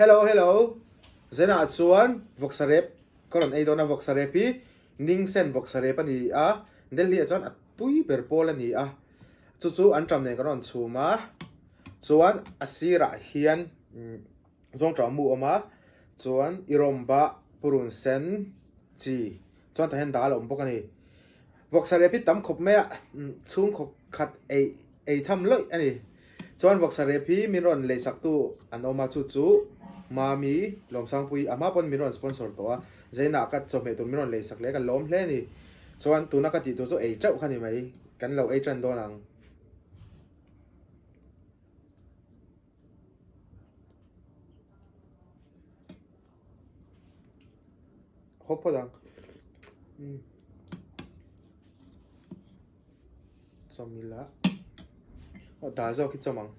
Hello hello Zenah chuan vawksa rep ka rawn ei dawn a, vawksa rep hi Ningsen vawksa rep a ni a, Delhi ah chuan a tui ber pawl a ni a, chu chu an ṭam nen ka rawn chhum a, chuan a sirah hian zawngṭah mu a awm a, chuan irawmba purun sen chi chuan tah hian dal a awm bawk a ni. Vawksa rep hi tam khawp mai a, chhungkaw khat ei ei tham lawih a ni. Chuan vawksa rep hi min rawn leisaktu an awm a, chu chu Mami Lawmsangpui a hma pawn min rawn sponsor tawh a, Zainah ka chawhmeh tur min rawn leisak leh ka lawm hle a ni. Chuan tuna ka tih tur chu ei teuh kha ni mai, kan lo ei tan dawn ang. Haw phawt ang. Chawm ila. Aw dal zawk hi chawm ang.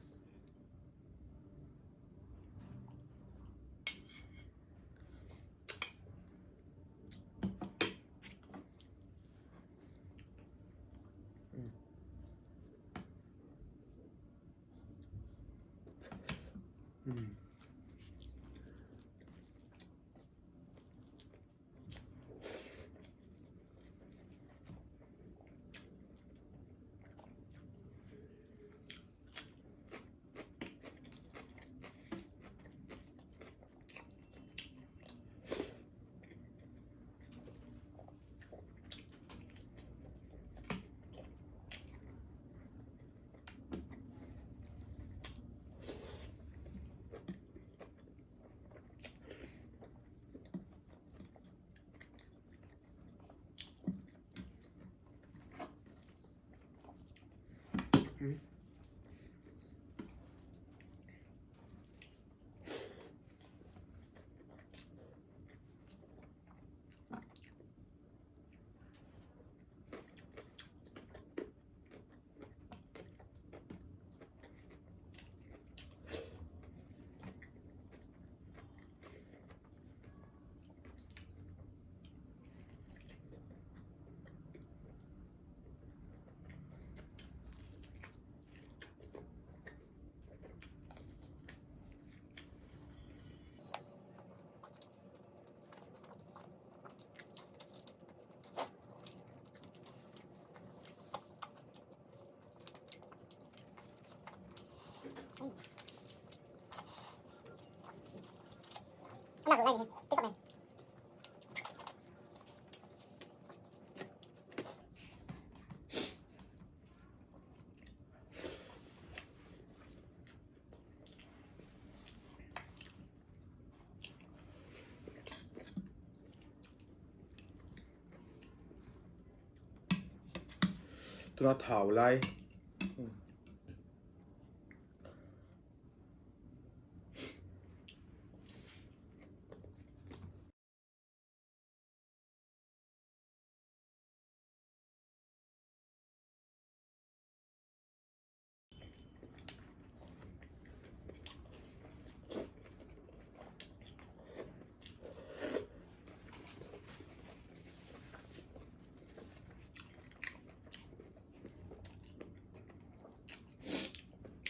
Tuna thau lai.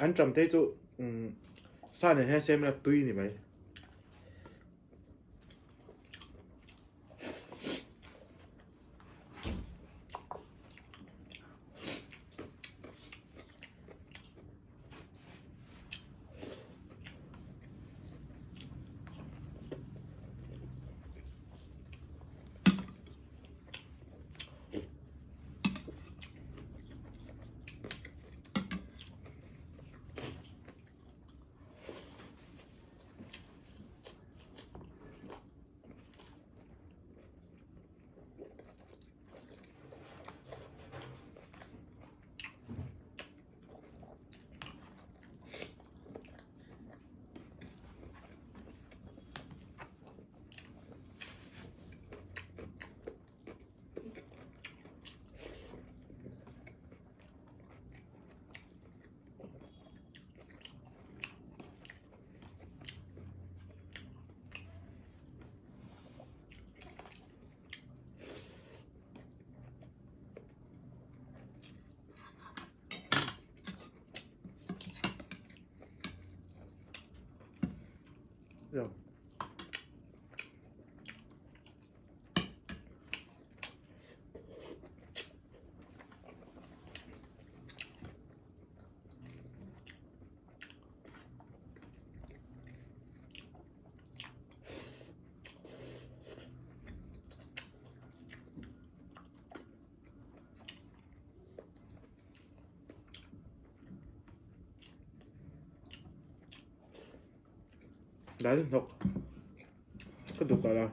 An ṭam te chu sa nen hian siam ila tui ni mai. Lo. Dai hnawk ka duh tawh lo.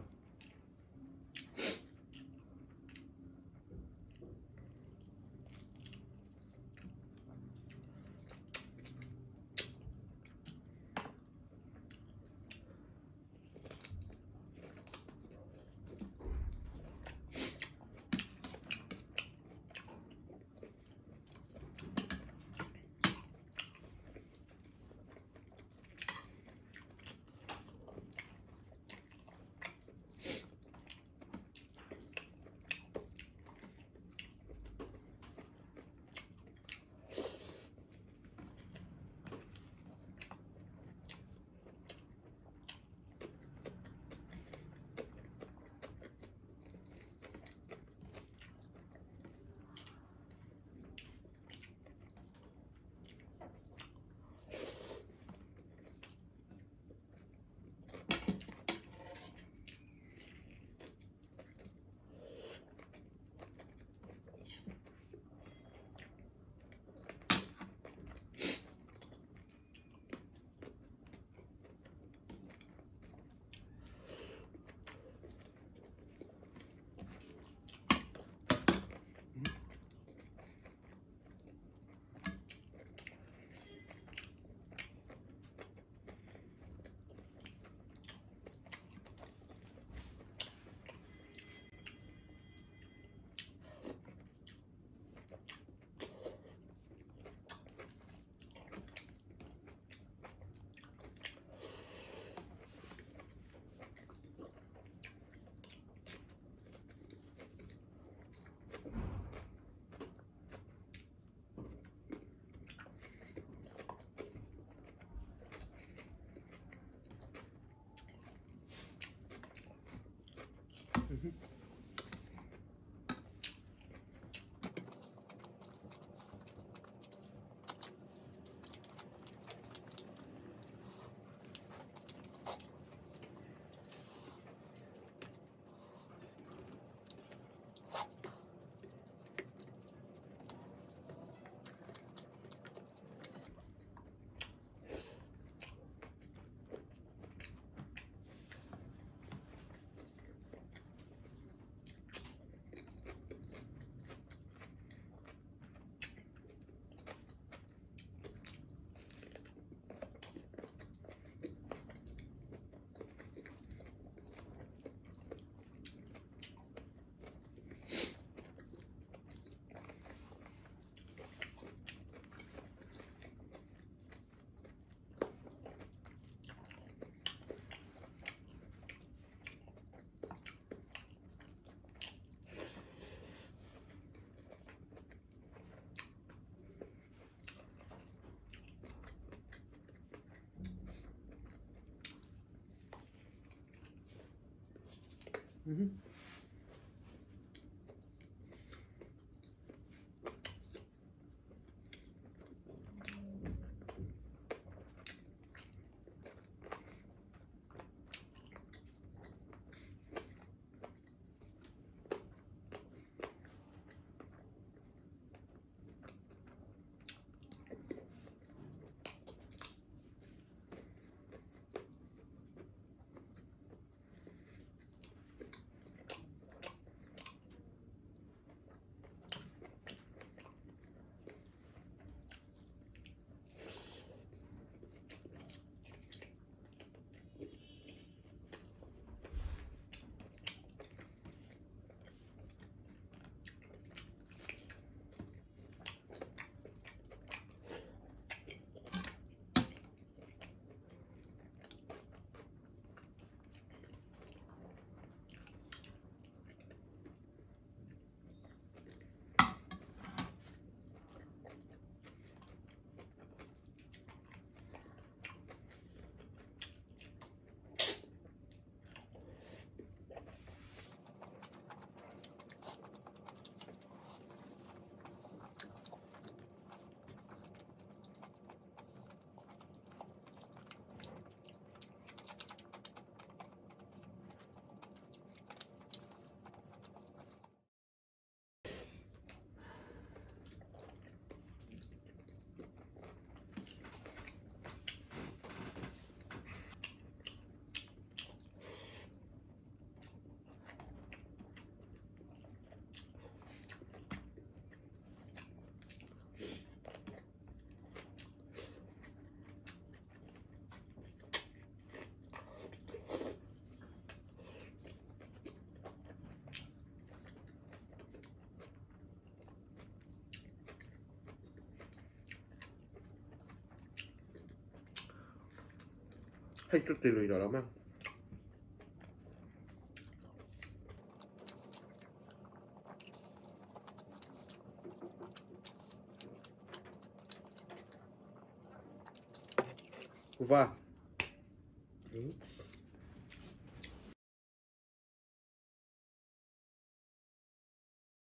Hei chu ti lui tawh lo mai ang. Kuva.